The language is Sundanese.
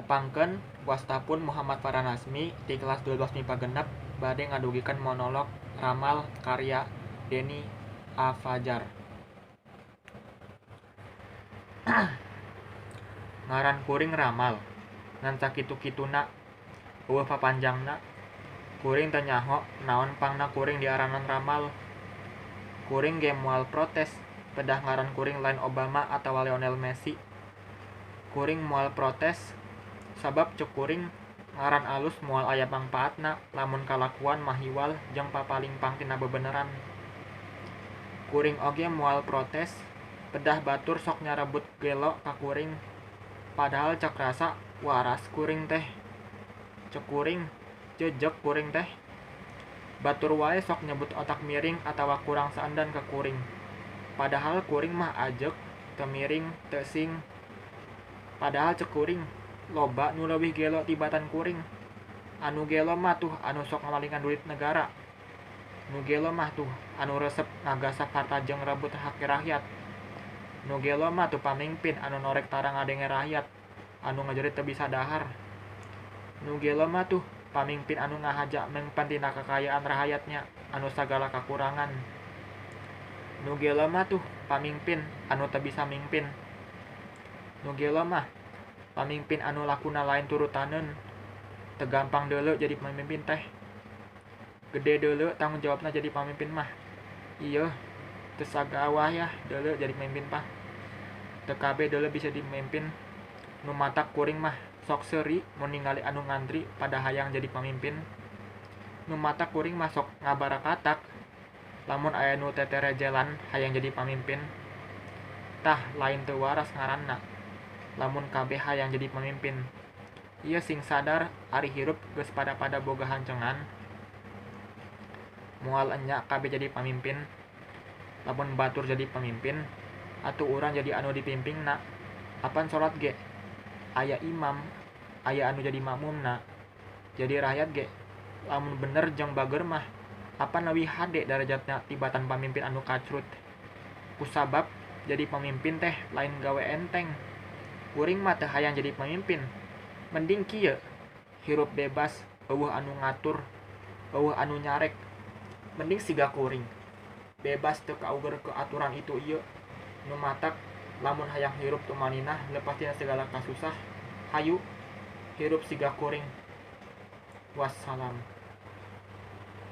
Tepangkeun, wasta pun Muhammad Farhan Hasmi ti kelas 12 MIPA 6 bade ngadugikeun monolog Ramal karya Denny A. Fajar. Ngaran kuring Ramal, ngan sakitu-kituna, euweuh papanjangna. Kuring teu nyaho naon pangna kuring diaranan Ramal. Kuring ge moal protes pedah ngaran kuring lain Obama atawa Lionel Messi. Kuring moal protes sabab ceuk kuring ngaran alus moal aya mangpaatna lamun kalakuan mahiwal jeung papalingpang tina bebeneran. Kuring oge moal protes pedah batur sok nyarebut gelo ka kuring, padahal cek rasa waras kuring teh. Ceuk kuring jejeg kuring teh. Batur wae sok nyebut otak miring atawa kurang saendan ka kuring. Padahal kuring mah ajeg, teu miring, teu sing. Padahal ceuk kuring loba nu leuwih gelo tibatan kuring. Anu gelo mah tuh anu sok ngamalingan duit negara. Nu gelo mah tuh anu resep ngagasap harta jeung rebut hak rakyat. Nu gelo mah tuh pamingpin anu norek tara ngadenge rakyat, anu ngajerit teu bisa dahar. Nu gelo mah tuh pamingpin anu ngahaja mengpan tina kakayaan rahayatnya anu sagala kakurangan. Nu gelo mah tuh pamingpin anu teu bisa mingpin. Nu gelo mah pamingpin anu lakuna lain turutaneun. Teu gampang deuleu jadi pamimpin teh. Gede deuleu tanggung jawabna jadi pamimpin mah. Ieu teu sagawayah deuleu jadi pamimpin mah. Teu kabeh deuleu bisa dimimpin. Nu matak kuring mah sok seuri mun ningali anu ngantri pada hayang jadi pamimpin. Nu matak kuring mah sok ngabarakatak lamun aya nu teterejelan hayang jadi pamimpin. Tah lain teu waras ngaranna lamun kabeh hayang jadi pamimpin. Ieu sing sadar ari hirup geus pada-pada boga hancengan. Moal enya kabeh jadi pamimpin. Lamun batur jadi pamimpin atuh urang jadi anu dipimpinna. Apan salat ge aya imam, aya anu jadi makmumna. Jadi rakyat ge lamun bener jeung bager mah apan leuwih hade darajatna tibatan pamimpin anu kacrut. Kusabab jadi pamimpin teh lain gawe enteng. Kuring mah teu hayang jadi pamimpin. Mending kieu, hirup bebas, euweuh anu ngatur, euweuh anu nyarek. Mending siga kuring, bebas teu kauger ke aturan itu ieu. Nu matak lamun hayang hirup tumaninah lepas tina segala kasusah, hayu hirup siga kuring. Wassalam.